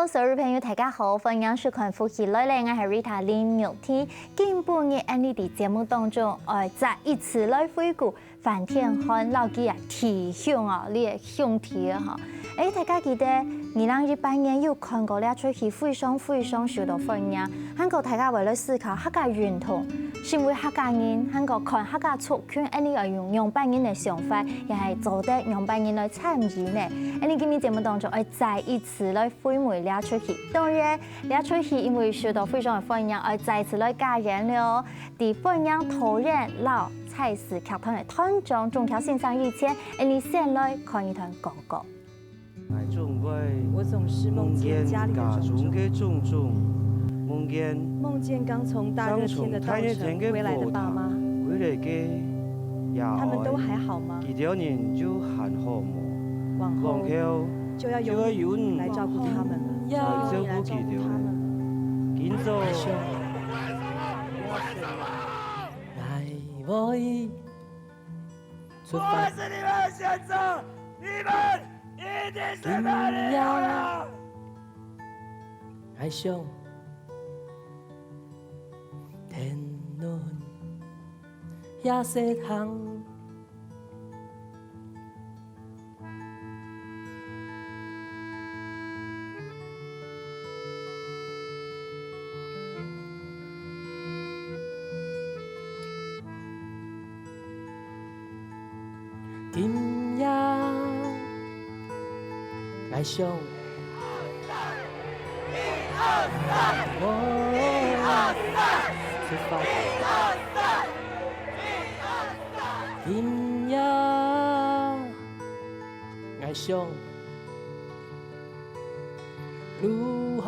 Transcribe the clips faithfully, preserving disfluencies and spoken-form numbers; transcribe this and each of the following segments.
所有朋友，大家好，歡迎收看《福氣來了》，𠊎係Rita林玉婷。今晡日，𠊎俚在節目當中，愛再一次來回顧 范天漢摎佢个弟兄哦，這个兄弟啊吼。誒，大家記得二零一八年有看過這齣戲，非常非常受到歡迎。還過大家會來思考客家運動，身為客家人，還過看客家族群，𠊎俚愛用仰般人个想法，也係做得仰般人來參與呢？𠊎俚今日節目當中，愛再一次來回味這齣戲。當然，這齣戲因為受到非常个歡迎，愛再次來加演了哦。 在歡迎導演摎蔡氏劇團个團長鍾喬先生以前，𠊎俚先來看一段廣告。我總是夢見家裡的種種，夢見剛從大熱天的稻城歸來的爸媽，他們都還好嗎？往後就要由你來照顧他們了。 𠊎會出發。我是你們的選擇，你們一定是敗類啊！今夜，𠊎想，天倫夜色長。 今夜，𠊎想，我出發。今夜，𠊎想，路項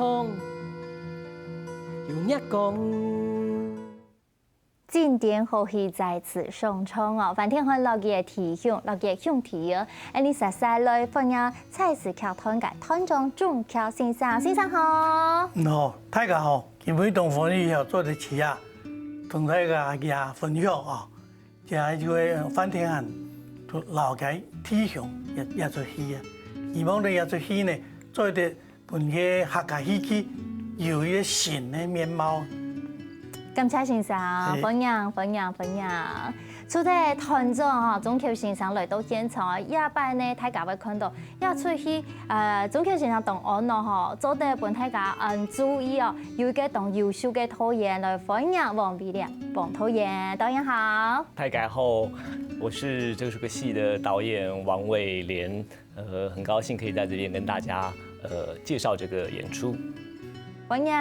有月光。 經典好戲再次上場哦！范天漢摎佢个弟兄，摎佢个兄弟哦，𠊎俚煞煞來歡迎蔡氏劇團个團長鍾喬先生。先生好！你好，大家好！今晡日當歡喜哦，做得在這，同大家也分享哦。這一位范天漢摎佢个弟兄這，這齣戲啊，希望這，這齣戲呢，做得 分這客家戲曲有一個新的面貌。感謝先生，歡迎，歡迎，歡迎！除忒團長吼，鍾喬先生來到現場，這擺呢，大家會看到這齣戲，呃，鍾喬先生當安樂吼，做得分大家恁注意哦，有一個當優秀个導演來歡迎王偉廉，王導演，導演好。大家好，我是這個戲的導演王偉廉。 呃，很高興可以在這邊跟大家，呃，介紹這個演出。歡迎，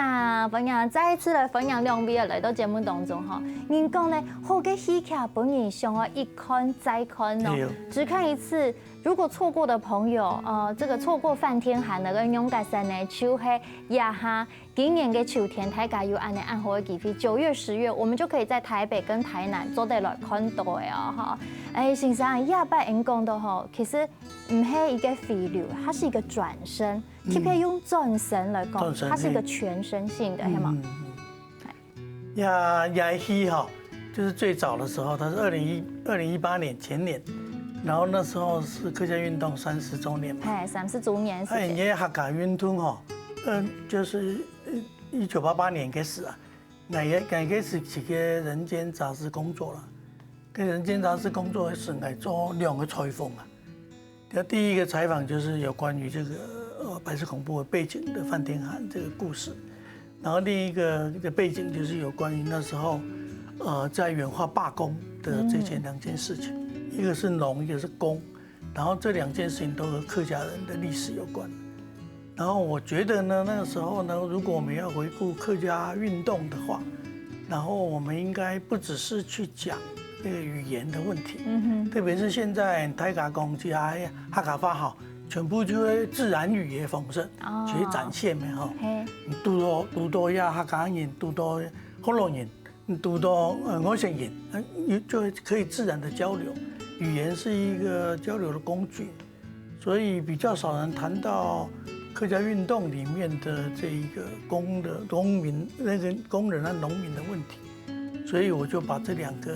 歡迎，再一次來歡迎兩位來到節目當中吼。人講呢，好个戲劇分人想愛一看再看哦，只看一次。如果錯過的朋友，呃，這個錯過范天漢个《娘家山》呢，就係這下 今年个秋天，大家有恁呢恁好个機會，九月、十月，我們就可以在台北跟台南做得來看到个哦，吼。誒，先生，這擺𠊎講到吼，其實毋係一個回流，它是一個轉身，特別用轉身來講，它是一個全身性的，係嗎？嗯，嗯，嗯。呀，這戲哈，就是最早的時候，它是二零一，二零一八年，前年，然後那時候是客家運動三十週年嘛。嘿，三十週年時間。哎，因為客家運動吼，嗯，就是 一九八八年開始啊，𠊎个，𠊎个是一個人間雜誌工作啦。跟人間雜誌工作的時候，𠊎做兩個採訪啊。那第一個採訪就是有關於這個，呃，白色恐怖的背景的范天漢這個故事。然後另一個的背景就是有關於那時候，呃，在原畫罷工的這件兩件事情，一個是農，一個是工。 然後這兩件事情都和客家人的歷史有關。然後我覺得呢，那個時候呢，如果我們要回顧客家運動的話，然後我們應該不只是去講那個語言的問題，嗯哼。特別是現在大家講起來客家話哈，全部就會自然語言方式，哦。去展現嘛哈。嘿。你堵到，堵到呀客家人，堵到福佬人， 堵到，呃，外省人，呃，就可以自然的交流。語言是一個交流的工具，所以比較少人談到客家運動裡面的這一個工的，農民，那個工人和農民的問題。所以我就把這兩個，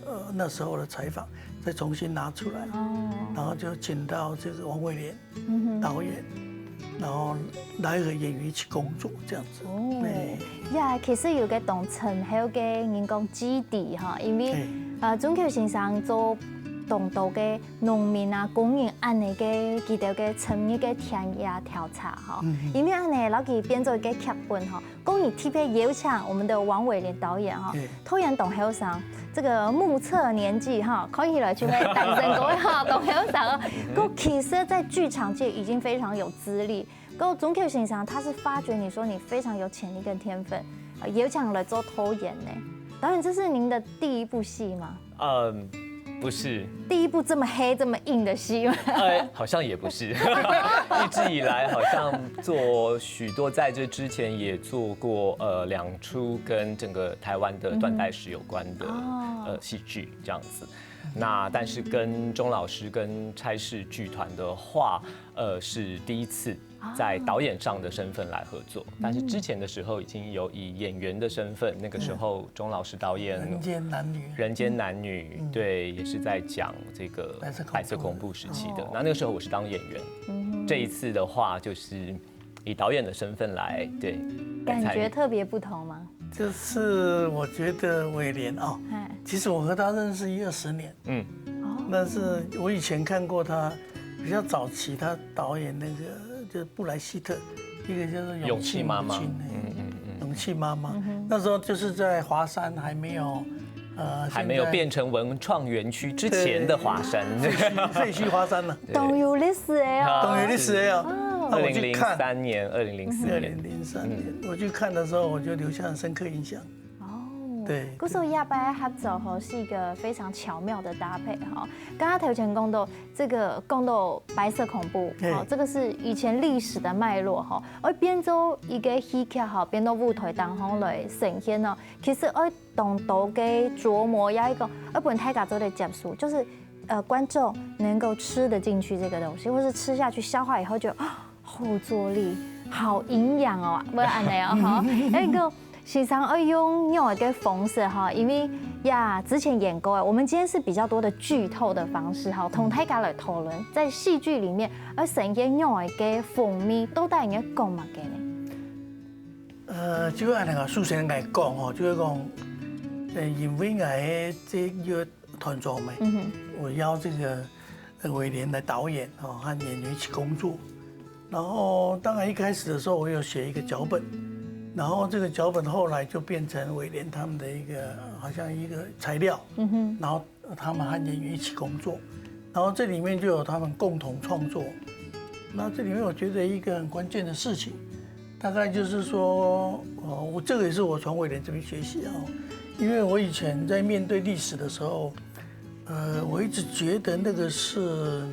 呃，那時候的採訪再重新拿出來，哦。然後就請到這個王偉廉，嗯哼。導演。然后来和演员一起工作这样子。哦，哎，呀，其实有个当深厚个人工基底哈，因为，哎，呃，钟球先生做当多个农民啊、工人恁呢个佢兜个深入个田野调查哈，嗯嗯，因为恁呢，老佢编做一个剧本哈，讲你特别邀请我们的王伟廉导演哈，哎，导演当后生，这个目测年纪哈，看起来就会单身过哈，当后生哦。可其实，在剧场界已经非常有资历， 可钟球先生他是发觉你说你非常有潜力跟天分，呃，也有想来做导演呢。导演，这是您的第一部戏吗？嗯，不是，第一部这么黑这么硬的戏吗？呃，好像也不是。一直以来好像做许多，在这之前也做过呃两出跟整个台湾的断代史有关的、哦呃戏剧这样子。那但是跟钟老师跟差事剧团的话，呃是第一次在导演上的身份来合作，但是之前的时候已经有以演员的身份，那个时候钟老师导演人间男女，人间男女，对，也是在讲这个白色恐怖白色恐怖时期的哦。那那个时候我是当演员，这一次的话就是以导演的身份来，对，来感参与觉特别不同吗？就是我觉得伟廉哦，哎，其实我和他认识一二十年，嗯，哦，但是我以前看过他比较早期他导演那个就是布莱希特，一个叫做勇气妈妈，母亲嗯嗯嗯，勇气妈妈，那时候就是在华山还没有呃还没有变成文创园区之前的华山，废墟废墟华山了，当有历史的哦，当有历史的哦。哦那二零零我去看，三年，二零零四年，二零零三年我去看的时候，我就留下很深刻印象。哦，对故所以亚白合作吼是一个非常巧妙的搭配哈。刚刚头前讲到这个讲到白色恐怖，嘿哦，这个是以前历史的脉络哈，而变做一个戏剧哈，变到舞台当中来呈现呢，其实而懂得个琢磨，要一个而本大家做得接受，就是呃观众能够吃得进去这个东西，或是吃下去消化以后就。啊后坐力，好营养哦，不然呢哦哈。那个先生爱用另外个方式哈，因为呀之前演过，我们今天是比较多的剧透的方式哈，同大家来讨论，在戏剧里面，而呈现另外个封面到底应该讲么个呢？呃，就按那个首先来讲吼，就是讲，呃，因为我的这个团作嘛，嗯哼，我邀这个呃伟廉来导演哦，和演员一起工作。然后当然一开始的时候，我有写一个脚本，然后这个脚本后来就变成伟廉他们的一个好像一个材料，嗯哼，然后他们和演员一起工作，然后这里面就有他们共同创作。那这里面我觉得一个很关键的事情，大概就是说，呃，我这个也是我从伟廉这边学习啊，因为我以前在面对历史的时候，呃，我一直觉得那个是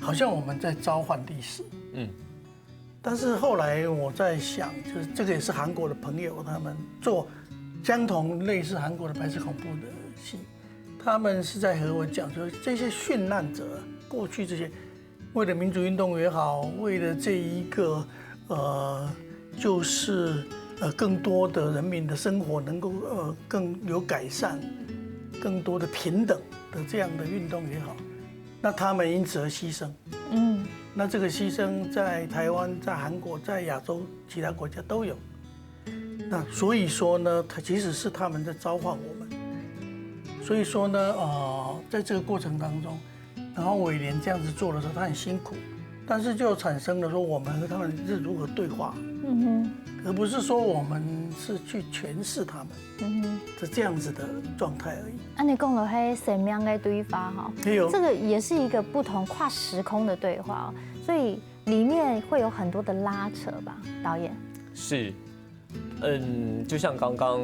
好像我们在召唤历史，嗯，但是后来我在想，就是这个也是韩国的朋友，他们做相同类似韩国的白色恐怖的戏，他们是在和我讲说，这些殉难者，过去这些为了民主运动也好，为了这一个呃，就是呃更多的人民的生活能够呃更有改善，更多的平等的这样的运动也好，那他们因此而牺牲。嗯，那这个牺牲在台湾、在韩国、在亚洲其他国家都有。那所以说呢，他其实是他们在召唤我们。所以说呢，呃，在这个过程当中，然后伟廉这样子做的时候，他很辛苦，但是就产生了说我们和他们是如何对话，嗯哼，而不是说我们是去诠释他们，嗯哼。是这样子的状态而已。按你讲落去生命个对话哈，还有这个也是一个不同跨时空的对话哦，所以里面会有很多的拉扯吧，导演。是，嗯，就像刚刚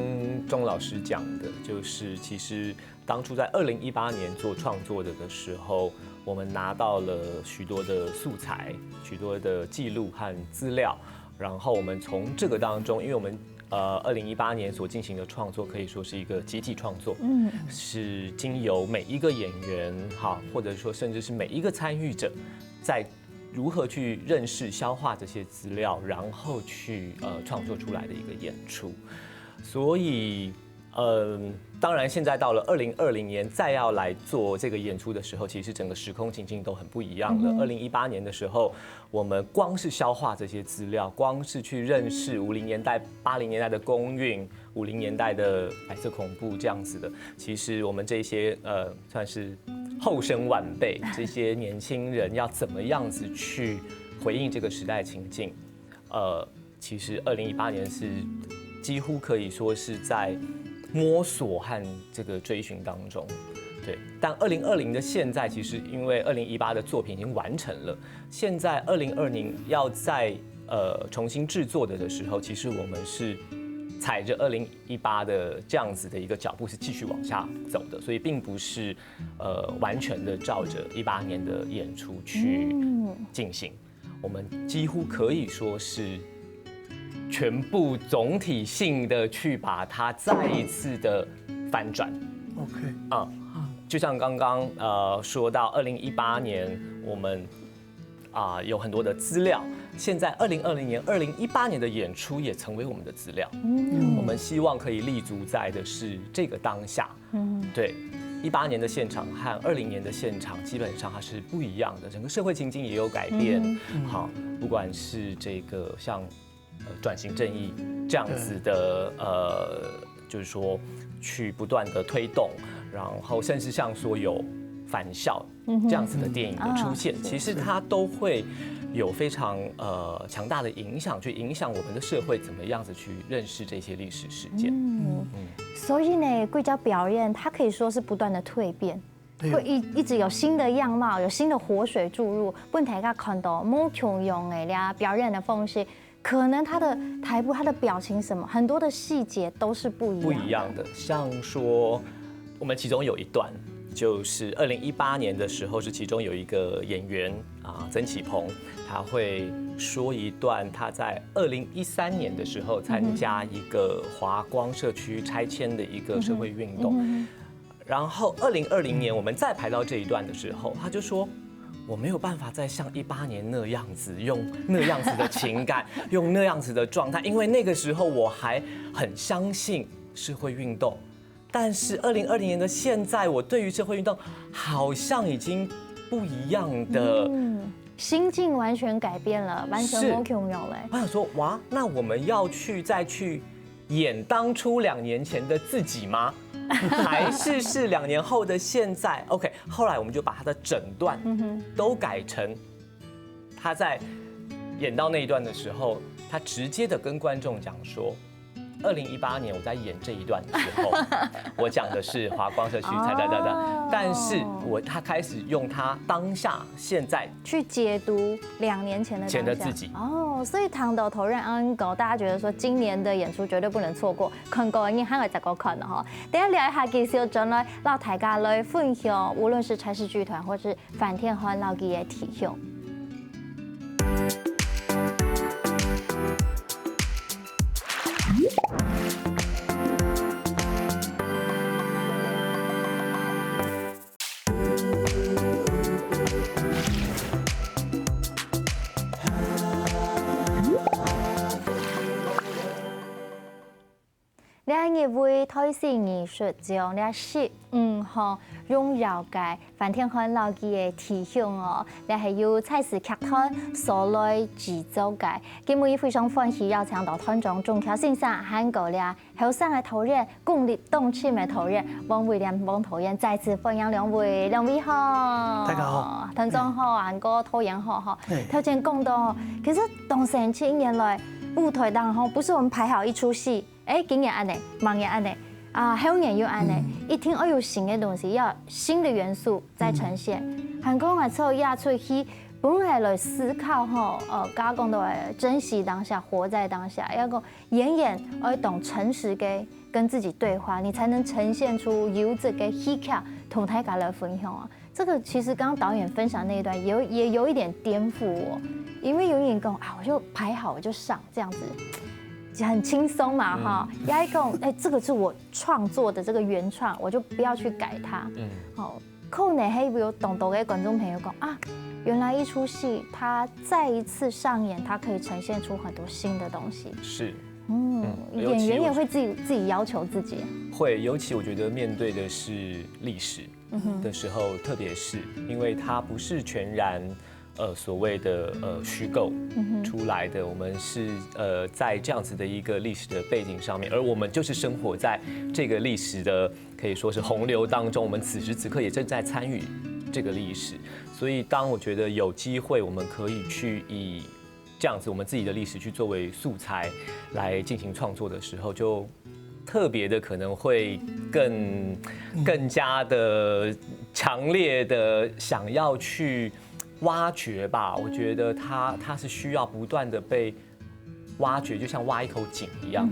钟老师讲的，就是其实当初在二零一八年做创作的的时候，我们拿到了许多的素材、许多的记录和资料，然后我们从这个当中，因为我们呃二零一八年所进行的创作可以说是一个集体创作，嗯，是经由每一个演员哈，或者说甚至是每一个参与者，在如何去认识、消化这些资料，然后去呃创作出来的一个演出。所以嗯，当然，现在到了二零二零年，再要来做这个演出的时候，其实整个时空情境都很不一样了。二零一八年的时候，我们光是消化这些资料，光是去认识五零年代、八零年代的工运、五零年代的白色恐怖这样子的，其实我们这些呃算是后生晚辈，这些年轻人要怎么样子去回应这个时代情境？呃，其实二零一八年是几乎可以说是在摸索和这个追寻当中。对，但二零二零的现在，其实因为二零一八的作品已经完成了，现在二零二零要再呃重新制作的的时候，其实我们是踩着二零一八的这样子的一个脚步是继续往下走的，所以并不是呃完全的照着一八年的演出去进行。我们几乎可以说是全部总体性的去把它再一次的翻转。 OK，啊，就像刚刚呃说到二零一八年，我们啊、有很多的资料，现在二零二零年、二零一八年的演出也成为我们的资料。我们希望可以立足在的是这个当下。对，一八年的现场和二零年的现场基本上它是不一样的，整个社会情境也有改变。好，不管是这个像呃转型正义这样子的呃，就是说去不断的推动，然后甚至像说有返校这样子的电影的出现，其实它都会有非常呃强大的影响，去影响我们的社会怎么样子去认识这些历史事件。所以呢，贵家表演它可以说是不断的蜕变，会一一直有新的样貌，有新的活水注入，分大家看到无共样的啦表演的方式，可能他的台步、他的表情什么，很多的细节都是不一样的。不一样的，像说我们其中有一段，就是二零一八年的时候，是其中有一个演员啊，曾启朋，他会说一段他在二零一三年的时候参加一个华光社区拆迁的一个社会运动。然后二零二零年我们再排到这一段的时候，他就说：“我没有办法再像一八年那样子，用那样子的情感，用那样子的状态，因为那个时候我还很相信社会运动。但是二零二零年的现在，我对于社会运动好像已经不一样的。”心境完全改变了，完全是无共样了。我想说，哇，那我们要去再去演当初两年前的自己吗？还是是两年后的现在？OK，后来我们就把他的整段都改成他在演到那一段的时候，他直接的跟观众讲说。二零一八年我在演这一段的时候，我讲的是华光社区，哒哒哒哒，但是我他开始用他当下现在去解读两年前的当下前的自己。哦，所以談到头任安狗，大家觉得说今年的演出绝对不能错过，看过的人还会再过看的哈。等一下聊一下，继续转来让大家来分享，无论是差事剧团或是反天欢老吉的提醒。這日為台視藝術獎這十五項榮耀个范天漢老師个提醒哦，這係由蔡氏劇團所來製作个。今晡日非常歡喜邀請到團長鍾喬先生，還有這後生个導演功力當深个導演王偉廉王導演，再次歡迎兩位，兩位好。大家好。團長好，還有導演好哈。嘿。頭先講到，其實當成七年來舞台當中，不是我們排好一齣戲， 欸，今年恁仔，明年恁仔，啊，後年又恁仔，一定愛有新个東西，要有新个元素再呈現。還過𠊎做這齣戲，本來來思考吼，呃，剛剛講到个珍惜當下，活在當下，要講演員愛當誠實个跟自己對話，你才能呈現出優質个戲劇，同大家來分享啊。 這個其實剛剛導演分享那一段有，也有一點顛覆我，因為有點講啊，我就排好我就上這樣子，就很輕鬆嘛哈。也講，欸，這個是我創作的這個原創，我就不要去改它。嗯，好，可能還有當多个觀眾朋友講啊，原來一齣戲它再一次上演，它可以呈現出很多新的東西。是，嗯，演员也会自己自己要求自己。会，尤其我觉得面对的是历史的时候，特别是因为它不是全然呃所谓的呃虚构出来的，我们是呃在这样子的一个历史的背景上面，而我们就是生活在这个历史的可以说是洪流当中，我们此时此刻也正在参与这个历史，所以当我觉得有机会，我们可以去以这样子我们自己的历史去作为素材来进行创作的时候，就特别的可能会更更加的强烈的想要去挖掘吧。我觉得它它是需要不断的被挖掘，就像挖一口井一样，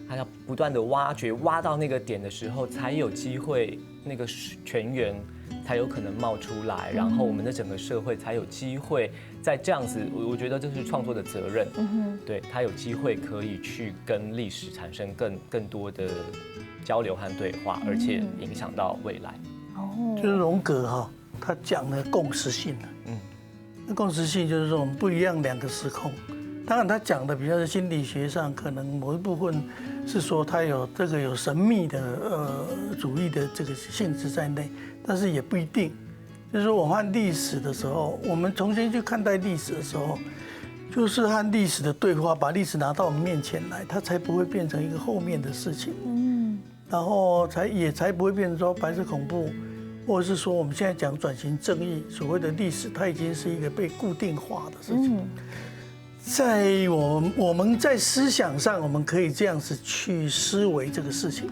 它要不断的挖掘，挖到那个点的时候，才有机会那个泉源才有可能冒出来，然后我们的整个社会才有机会在这样子，我我觉得这是创作的责任，嗯哼，对他有机会可以去跟历史产生更更多的交流和对话，而且影响到未来。就是荣格哈，他讲的共识性啊，嗯，那共识性就是说我们不一样两个时空。当然，他讲的比较是心理学上，可能某一部分是说他有这个有神秘的呃主义的这个性质在内，但是也不一定。就是说，我们看历史的时候，我们重新去看待历史的时候，就是和历史的对话，把历史拿到我们面前来，它才不会变成一个后面的事情。嗯，然后才也才不会变成说白色恐怖，或者是说我们现在讲转型正义，所谓的历史，它已经是一个被固定化的事情。在我我们在思想上，我们可以这样子去思维这个事情，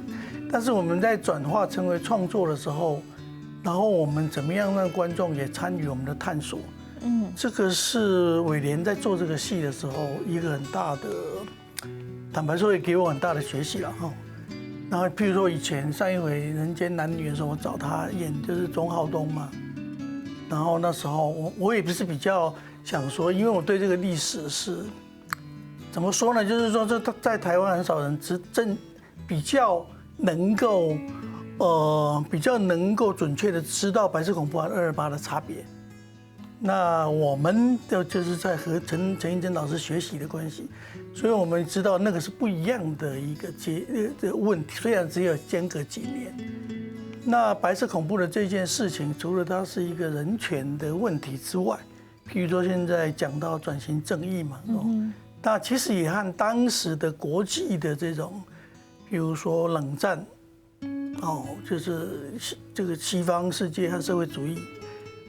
但是我们在转化成为创作的时候，然后我们怎么样让观众也参与我们的探索？嗯，这个是伟莲在做这个戏的时候一个很大的，坦白说也给我很大的学习了哈。然后，譬如说以前上一回《人间男女》的时候，我找他演就是钟浩东嘛，然后那时候我我也不是比较想说，因为我对这个历史是怎么说呢？就是说这在台湾很少人知正比较能够呃比较能够准确的知道白色恐怖和二二八的差别。那我们的就是在和陈陈映真老师学习的关系，所以我们知道那个是不一样的一个阶呃的问题，虽然只有间隔几年。那白色恐怖的这件事情，除了它是一个人权的问题之外，譬如说现在讲到转型正义嘛，哦，那其实也和当时的国际的这种，比如说冷战，哦，就是西这个西方世界和社会主义，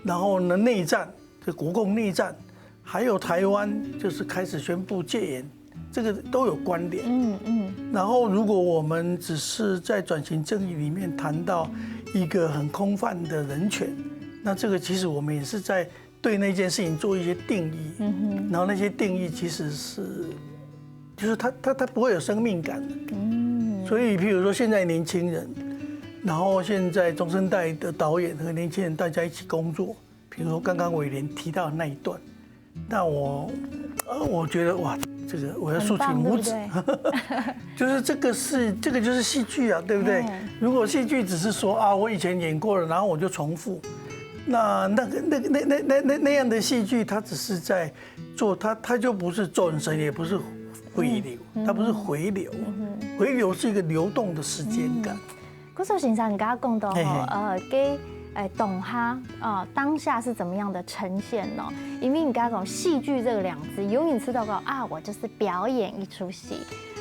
然后呢内战，这国共内战，还有台湾就是开始宣布戒严，这个都有关联。嗯嗯。然后如果我们只是在转型正义里面谈到一个很空泛的人权，那这个其实我们也是在对那件事情做一些定义，嗯哼，然后那些定义其实是，就是它它它不会有生命感的，嗯，所以譬如说现在年轻人，然后现在中生代的导演和年轻人大家一起工作，比如说刚刚伟莲提到的那一段，那我呃我觉得哇，这个我要竖起拇指，就是这个是这个就是戏剧啊，对不对？如果戏剧只是说啊，我以前演过了，然后我就重复，那那个那个那那那那那样的戏剧，它只是在做它，它就不是转身，也不是回流，它不是回流，回流是一个流动的时间感。古树先生，你刚刚讲到吼，呃，给哎当下啊，当下是怎么样的呈现呢？因为你刚刚讲戏剧这个两字，永远知道讲啊，我就是表演一出戏。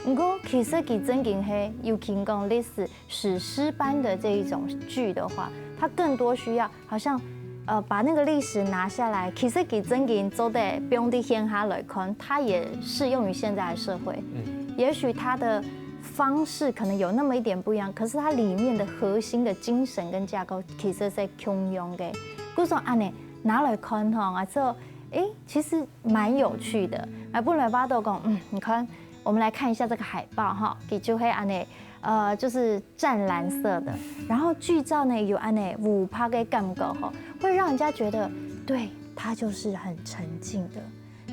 不过其实佢正經係，尤其講歷史史詩般的这一种剧的话，它更多需要好像呃把那个历史拿下来，其实佢正經做得放在現下來看，它也適用于現在的社會。嗯，也许它的方式可能有那么一点不一样，可是它里面的核心的精神跟架构其实是共樣个。故所恁呢拿来看吼，啊，就诶，其实蛮有趣的。啊，本來巴豆讲，嗯，你看，我们来看一下这个海报哈，佢就係恁呢，呃，就是湛蓝色的，然后剧照呢有恁呢烏白个感觉吼，会让人家觉得，对，它就是很沉静的。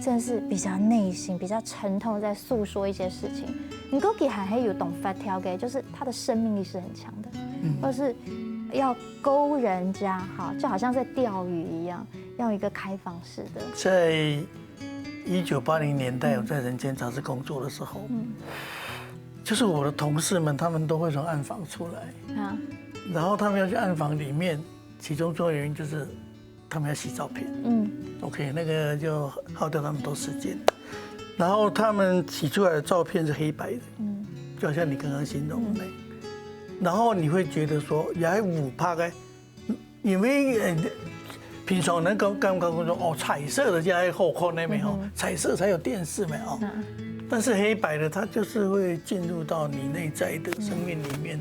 真的是比较内心、比较沉痛，在诉说一些事情。你过去还还有懂发条给，就是他的生命力是很强的，或是要勾人家哈，就好像在钓鱼一样，要一个开放式的。在一九八零年代，我在《人间》杂志工作的时候，嗯，就是我的同事们，他们都会从暗房出来，啊，然后他们要去暗房里面，其中重要原因就是他们要洗照片。嗯， OK，那个就耗掉他们很多时间。然后他们洗出来的照片是黑白的，嗯，就好像你刚刚形容的那样。然后你会觉得说，也还五趴哎，因为呃，平常人感感觉说哦，彩色的就还好看那没有，彩色才有电视没有。但是黑白的，它就是会进入到你内在的生命里面，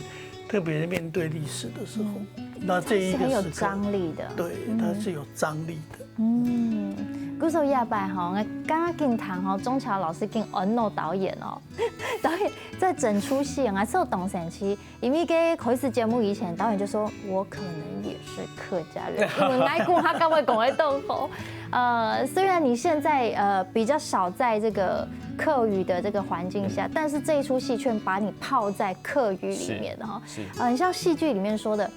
特别是面对历史的时候，那这一个是很有时刻，张力的。对，它是有张力的。嗯，故所以下擺吼，我剛剛跟你談吼，鍾橋老師跟安諾導演哦，導演在整齣戲啊，是有當神奇，因為在開始節目以前，導演就說我可能也是客家人，因為外公他剛會講會動吼。呃，雖然你現在呃比較少在這個客語的這個環境下，但是這一齣戲卻把你泡在客語裡面的哈。是呃，很像戲劇裡面說的，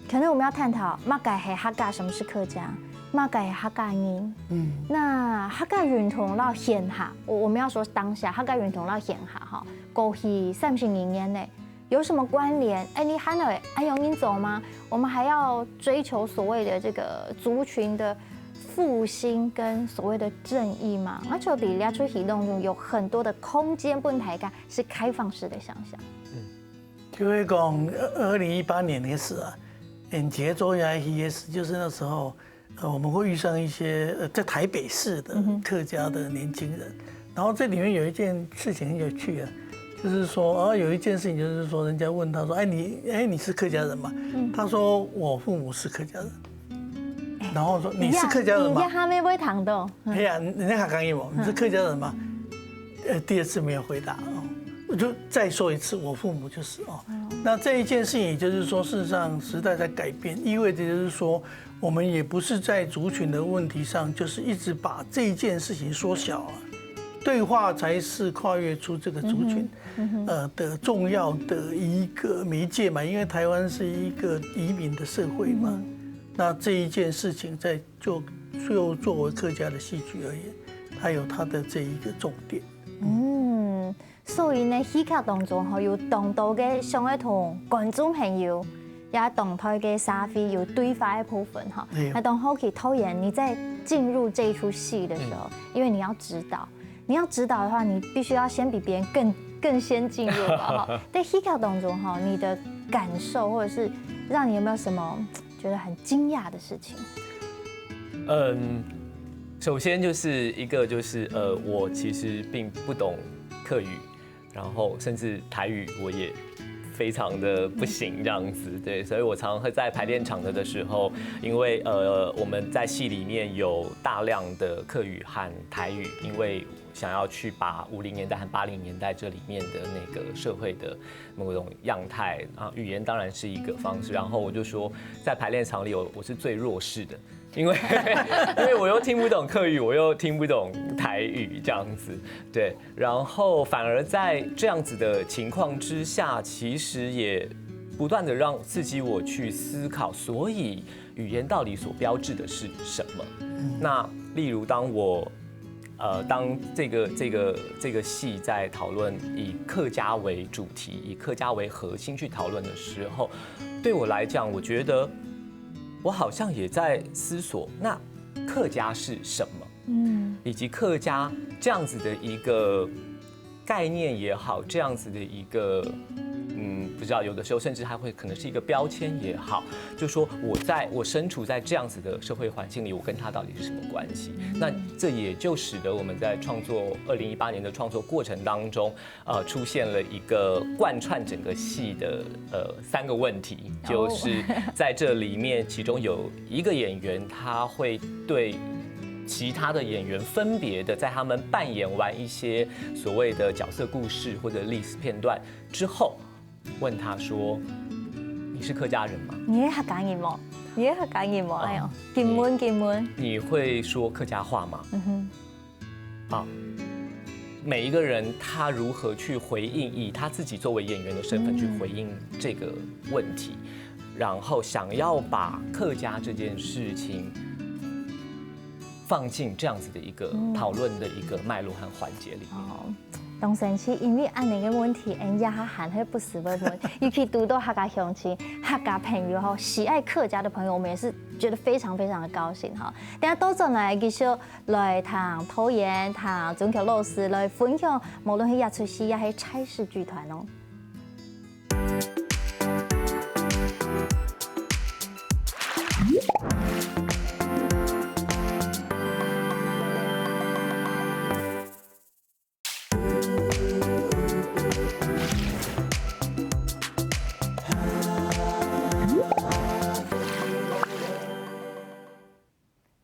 可能我們要探討麼个係客家，什麼是客家，麼个係客家人。嗯，那客家運動到現下，我我們要說當下，客家運動到現下哈，過去三十年呢，有什麼關聯？哎，你還有還有人走嗎？我們還要追求所謂的這個族群的復興跟所謂的正義嗎？而且在這齣戲當中有很多的空間，分大家是開放式的想象。就會講二零一八年那个時啊，演节做下去也是，就是那时候，呃，我们会遇上一些呃在台北市的客家的年轻人，然后这里面有一件事情很有趣啊，就是说啊，有一件事情就是说，人家问他说，哎，你哎你是客家人吗？他说我父母是客家人，然后说你是客家人吗？你也還沒會談到，哎呀，你你客家人吗？你是客家人吗？呃，第二次没有回答哦，我就再说一次，我父母就是哦。那这一件事情，也就是说，事实上时代在改变，意味着就是说，我们也不是在族群的问题上，就是一直把这一件事情缩小了。对话才是跨越出这个族群，呃的重要的一个媒介嘛，因为台湾是一个移民的社会嘛，那这一件事情在就就作为客家的戏剧而言，它有它的这一个重点。嗯，所以呢，戲劇當中吼，有當多个想要同觀眾朋友，也當多个社會有對話的部分哈。對。那當好奇導演，你在進入這一齣戲的時候，因為你要指導，你要指導的話，你必須要先比別人更更先進入吧哈。在戲劇當中哈，你的感受或者是讓你有沒有什麼覺得很驚訝的事情？嗯，首先就是一个就是呃，我其实并不懂客语，然后甚至台语我也非常的不行这样子，对，所以我常常会在排练场的的时候，因为呃我们在戏里面有大量的客语和台语，因为想要去把五零年代和八零年代这里面的那个社会的某种样态啊，语言当然是一个方式，然后我就说在排练场里我我是最弱势的，因为因为我又听不懂客语，我又听不懂台语这样子，对，然后反而在这样子的情况之下，其实也不断的让刺激我去思考，所以语言到底所标志的是什么？那例如当我呃，当这个这个这个戏在讨论以客家为主题、以客家为核心去讨论的时候，对我来讲，我觉得我好像也在思索，那客家是什么？嗯，以及客家这样子的一个概念也好，这样子的一个嗯，不知道，有的时候甚至它会可能是一个标签也好，就说我在我身处在这样子的社会环境里，我跟他到底是什么关系？那这也就使得我们在创作二零一八年的创作过程当中，呃，出现了一个贯穿整个戏的呃三个问题，就是在这里面，其中有一个演员他会对其他的演员分别的在他们扮演完一些所谓的角色故事或者历史片段之后，问他说：“你是客家人吗？你是客家人無？你是客家人無？哎呦，金門金門。你会说客家话吗？”嗯哼，好，每一个人他如何去回应，以他自己作为演员的身份去回应这个问题，然后想要把客家这件事情放进这样子的一个讨论的一个脉络和环节里面。哦，当生气，因为恁呢个问题，人家还还会不时会问，尤其堵到客家乡亲、客家朋友吼，喜爱客家的朋友，我们也是觉得非常非常的高兴哈。等下倒转来继续来听导演、听钟巧老师来分享，无论是演出戏也是差事剧团哦。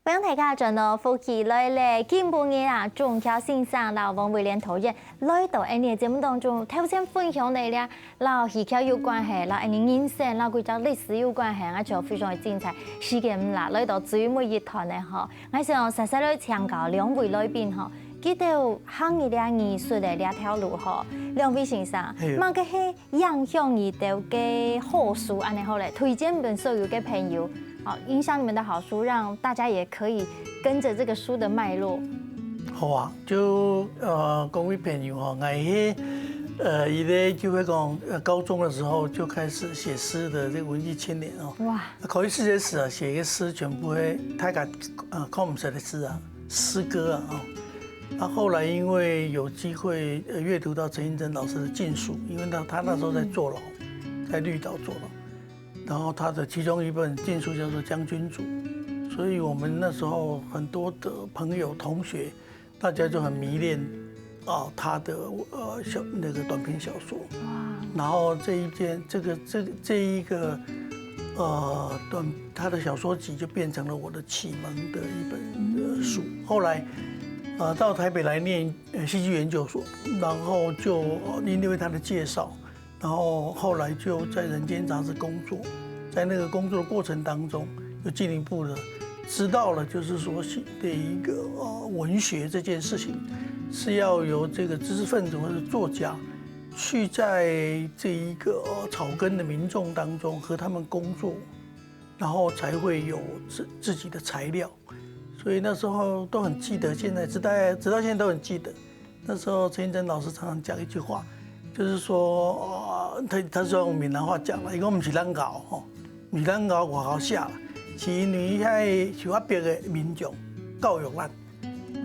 欢迎大家轉到福氣來了，今晡日啊，鍾巧先生摎王偉蓮導演來到𠊎等个節目當中，頭先分享个了，摎戲劇有關係，摎𠊎等人生，摎國家歷史有關係，啊，就非常个精彩。時間毋罅，來到最尾一段个吼，𠊎想細細來請教兩位來賓吼，佢兜行入這藝術个這條路吼，兩位先生，係。麼个係影響你兜个好書，恁呢好了，推薦分所有个朋友，好，影響你們的好書，讓大家也可以跟著這個書的脈絡。好啊，就呃，各位朋友吼，𠊎係呃，一个就會講，呃，高中的時候就開始寫詩的這個文藝青年哦。哇，考試的時候寫一個詩，全部會大家呃看毋識个字啊，詩歌啊，哦。那後來因為有機會呃閱讀到陳映真老師的禁書，因為那他那時候在坐牢，在綠島坐牢，然後他的其中一本禁書叫做《將軍俎》，所以我們那時候很多的朋友同學，大家就很迷戀啊他的呃小那個短篇小說，然後這一篇这个这这一个呃短他的小說集就變成了我的启蒙的一本呃书。后来呃到台北来念呃戏剧研究所，然后就呃因为他的介绍，然后后来就在《人间》杂志工作，在那个工作的过程当中，又进一步的知道了，就是说写的一个呃文学这件事情，是要由这个知识分子或者作家去在这一个呃草根的民众当中和他们工作，然后才会有自自己的材料。所以那时候都很记得，现在直到直到现在都很记得。那时候陈映真老师常常讲一句话，就是说，呃、他他是用闽南话讲了，伊讲毋是咱熬吼，毋是咱熬外口写啦，是因为遐受压迫的民众教育咱，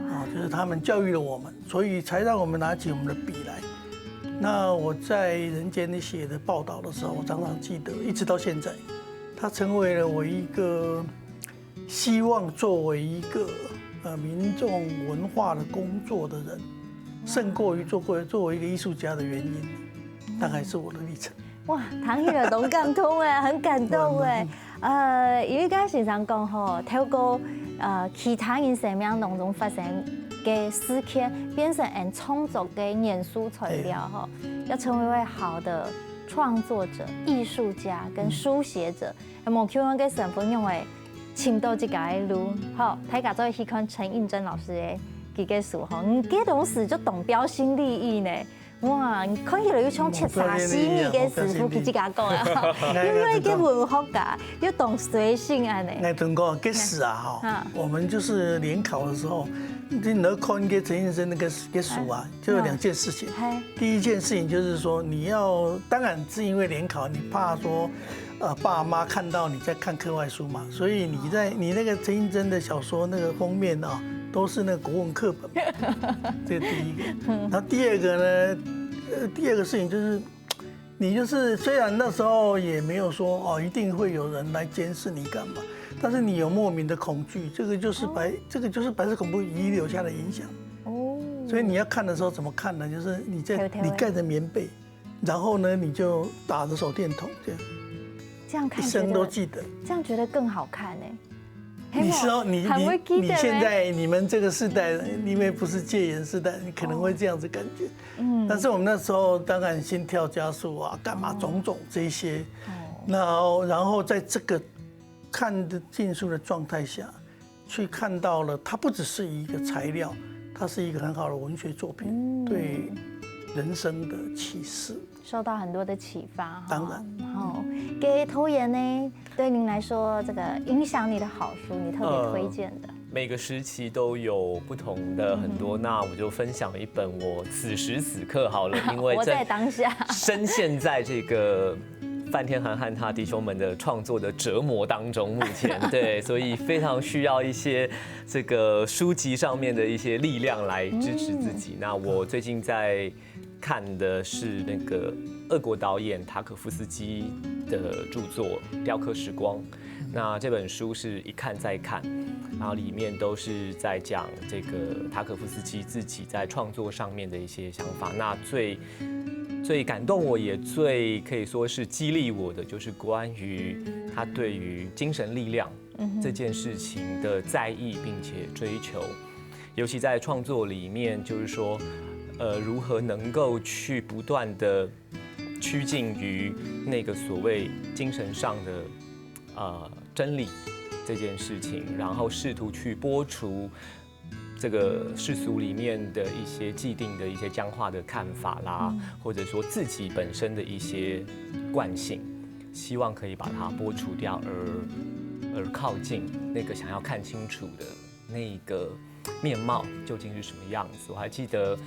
啊，就是他们教育了我们，所以才让我们拿起我们的笔来。那我在《人间》里写的报道的时候，我常常记得，一直到现在，它成为了我一个希望作为一个呃民众文化的工作的人，胜过于做过作为一个艺术家的原因，大概是我的历程。哇，唐毅的懂感动哎，很感动哎。呃，因为刚才先生讲吼，透过呃其他人生命当中发生的事件，变成俺创作的元素材料吼，要成为一位好的创作者、艺术家跟书写者，那么 Q N 个身份用会 寻到自家个路。好，大家做去看陈映真老师个几个书吼，你个东西就懂标新立异呢。哇，你看起来又像七杀西米个师傅，去自家讲啊，因为个文学家又懂随性啊呢。那等过个事啊哈，我们就是联考的时候，你要看个陈映真那个个书啊，就有两件事情。第一件事情就是说，你要当然是因为联考，你怕说 呃，爸妈看到你在看课外书嘛，所以你在你那个陈映真的小说那个封面啊，都是那个国文课本，这是第一个。然后第二个呢，呃，第二个事情就是，你就是虽然那时候也没有说哦一定会有人来监视你干嘛，但是你有莫名的恐惧，这个就是白这个就是白色恐怖遗留下的影响。哦，所以你要看的时候怎么看呢？就是你在你盖着棉被， 然后呢，你就打着手电筒这样，这样看一生都记得。这样觉得更好看哎。你是哦，你你你现在你们这个世代，因为不是戒严世代，你可能会这样子感觉。嗯，但是我们那时候当然心跳加速啊，干嘛种种这些，然后然后在这个看得进书的状态下， 去看到了，它不只是一个材料，它是一个很好的文学作品，对人生的启示。受到很多的启发哈。当然，好，给导演呢，对您来说，这个影响你的好书，你特别推荐的？每个时期都有不同的很多，那我就分享一本我此时此刻好了，因为活在当下。深陷在这个范天寒和他弟兄们的创作的折磨当中，目前对，所以非常需要一些这个书籍上面的一些力量来支持自己。那我最近在看的是那个俄国导演塔可夫斯基的著作《雕刻时光》。那这本书是一看再看，然后里面都是在讲这个塔可夫斯基自己在创作上面的一些想法。那最最感动我，也最可以说是激励我的，就是关于他对于精神力量这件事情的在意，并且追求。尤其在创作里面，就是说，呃，如何能够去不断的趋近于那个所谓精神上的呃真理这件事情，然后试图去剥除这个世俗里面的一些既定的一些僵化的看法啦，或者说自己本身的一些惯性，希望可以把它剥除掉，而而靠近那个想要看清楚的那个面貌究竟是什么样子。我还记得，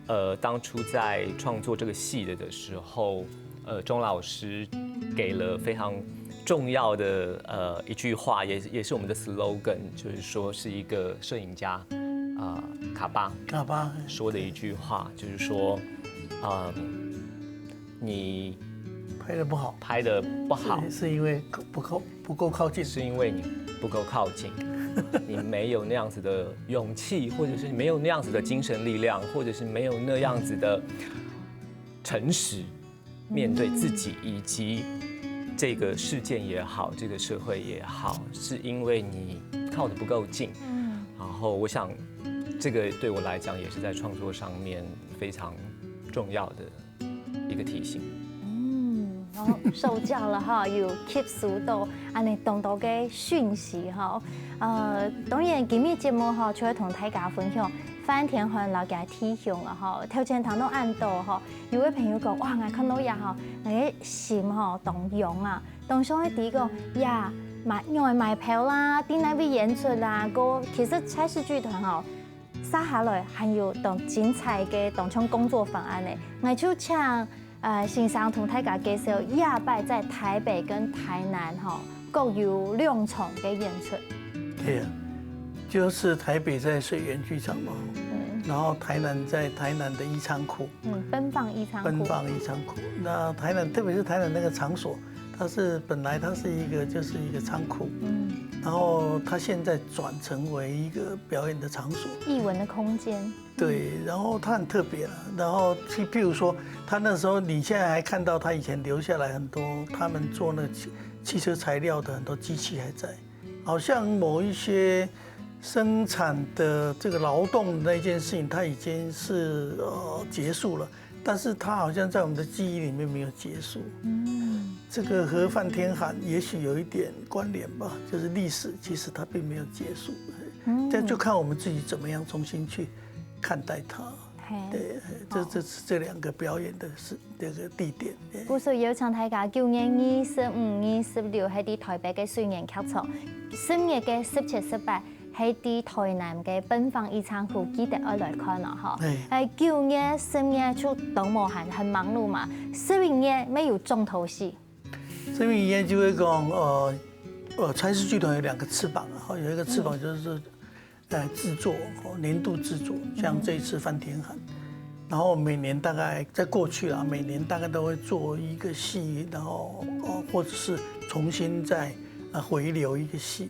呃，当初在创作这个戏的的时候，呃，钟老师给了非常重要的呃一句话，也也是我们的 slogan，就是说是一个摄影家啊、卡巴卡巴说的一句话，就是说，嗯，你拍的不好，拍的不好，是因为不够不够靠近，是因为你不够靠近，你没有那样子的勇气，或者是你没有那样子的精神力量，或者是没有那样子的诚实，面对自己以及这个世界也好，这个社会也好，是因为你靠得不够近。嗯，然后我想，这个对我来讲也是在创作上面非常重要的一个提醒。嗯，哦，受教了哈，有吸收到恁呢當多个訊息哈。呃，當然今日節目哈，就會同大家分享范天寒摎佢弟兄啊哈，頭前談到恁多哈，有位朋友講，哇，𠊎看到這哈，𠊎个心哈當勇啊，當想愛知講，呀，買仰會買票啦，在哪位演出啦，過其實蔡氏劇團吼。 接下來還有當精彩个當像工作方案呢，𠊎就請呃先生同大家介紹下擺在台北跟台南吼各有兩場个演出。对啊，就是台北在水源剧场嘛，然后台南在台南的一仓库，嗯，奔放一仓库，奔放一仓库。那台南，特别是台南那个场所，它是本来它是一个就是一个仓库，嗯，然后它现在转成为一个表演的场所。艺文的空间。对，然后它很特别了。然后譬譬如说，他那时候你现在还看到他以前留下来很多他们做那汽汽车材料的很多机器还在，好像某一些生产的这个劳动那件事情，它已经是呃结束了。 但是它好像在我们的记忆里面没有结束。嗯，这个和范天寒也许有一点关联吧，就是历史其实它并没有结束。嗯，这就看我们自己怎么样重新去看待它。对，这这是这两个表演的是这个地点。故所邀請大家九月二十五、二十六係在台北个水源劇場，十月个十七、十八 係在台南个奔放一倉庫，記得愛來看哦吼。誒，九月、十月就當無閒，很忙碌嘛。十一月乜有重頭戲。十一月就會講，呃，呃，蔡氏劇團有兩個翅膀啊，哈，有一個翅膀就是呃製作，哦，年度製作，像這一次《翻天寒》，然後每年大概在過去啊，每年大概都會做一個戲，然後呃，或者是重新再呃回流一個戲。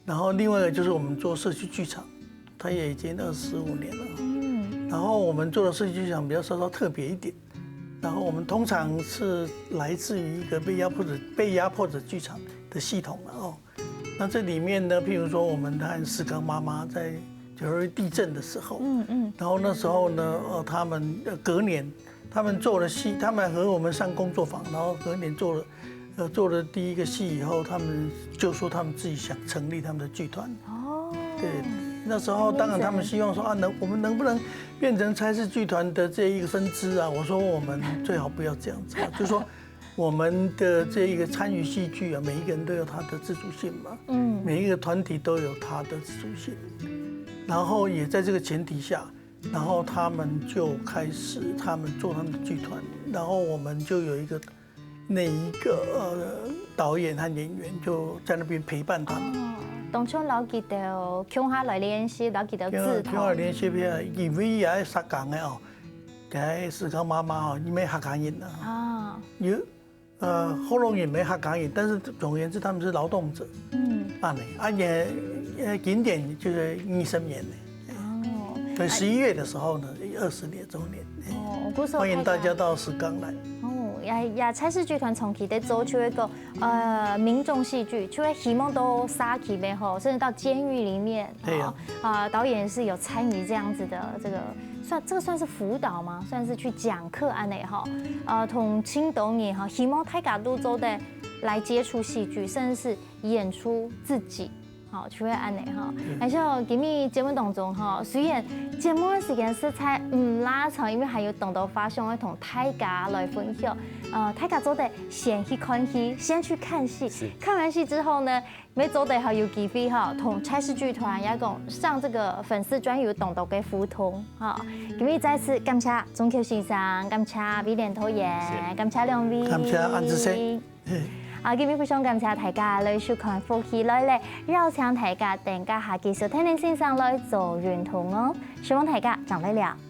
然后另外一个就是我们做社区剧场，它也已经二十五年了。嗯，然后我们做的社区剧场比较稍稍特别一点，然后我们通常是来自于一个被压迫者被压迫者剧场的系统了哦。那这里面呢，譬如说我们和石刚妈妈在九二一地震的时候，嗯嗯，然后那时候呢，呃，他们呃隔年他们做了戏，他们和我们上工作坊，然后隔年做了呃，做了第一个戏以后，他们就说他们自己想成立他们的剧团。哦，对，那时候当然他们希望说啊，能我们能不能变成蔡氏剧团的这一个分支啊？我说我们最好不要这样子啊，就说我们的这一个参与戏剧啊，每一个人都有他的自主性嘛，嗯，每一个团体都有他的自主性，然后也在这个前提下，然后他们就开始他们做他们的剧团，然后我们就有一个那一个呃导演和演员就在那边陪伴他们。哦，当初老记得共下来练习，老记得因为自听了连续片，因为也是讲的哦，给是讲妈妈哦，你们客家人啊，啊，有呃，喉咙也没客家人，但是总而言之他们是劳动者。嗯，啊，呢，啊也呃景点就是二十年呢。哦，所以十一月的时候呢，二十年周年，哦，故所欢迎大家到石冈来。哦，也也蔡氏剧团长期在做出一个呃民众戏剧，就会希望到社区也好，甚至到监狱里面，对呀啊、啊，导演是有参与这样子的这个算这个算是辅导吗？算是去讲课安的哈，呃，同青岛人哈，希望大家都做得来接触戏剧，甚至是演出自己。好，就会安的哈。而且哦，今日节目当中哈，虽然节目的时间实在唔拉长，因为还有当多话想要同大家来分享。呃，大家做得先去看戏，先去看戏，是看完戏之后呢，没做得还有机会哈，同蔡氏剧团也讲上这个粉丝专页有当多个互动哈。今日再次感谢钟秋先生，感谢威廉导演，感谢两位，感谢安之星。好，今日非常感谢大家来收看《福氣來了》，邀請大家等下下繼續聽林先生來做運動哦。希望大家正來尞。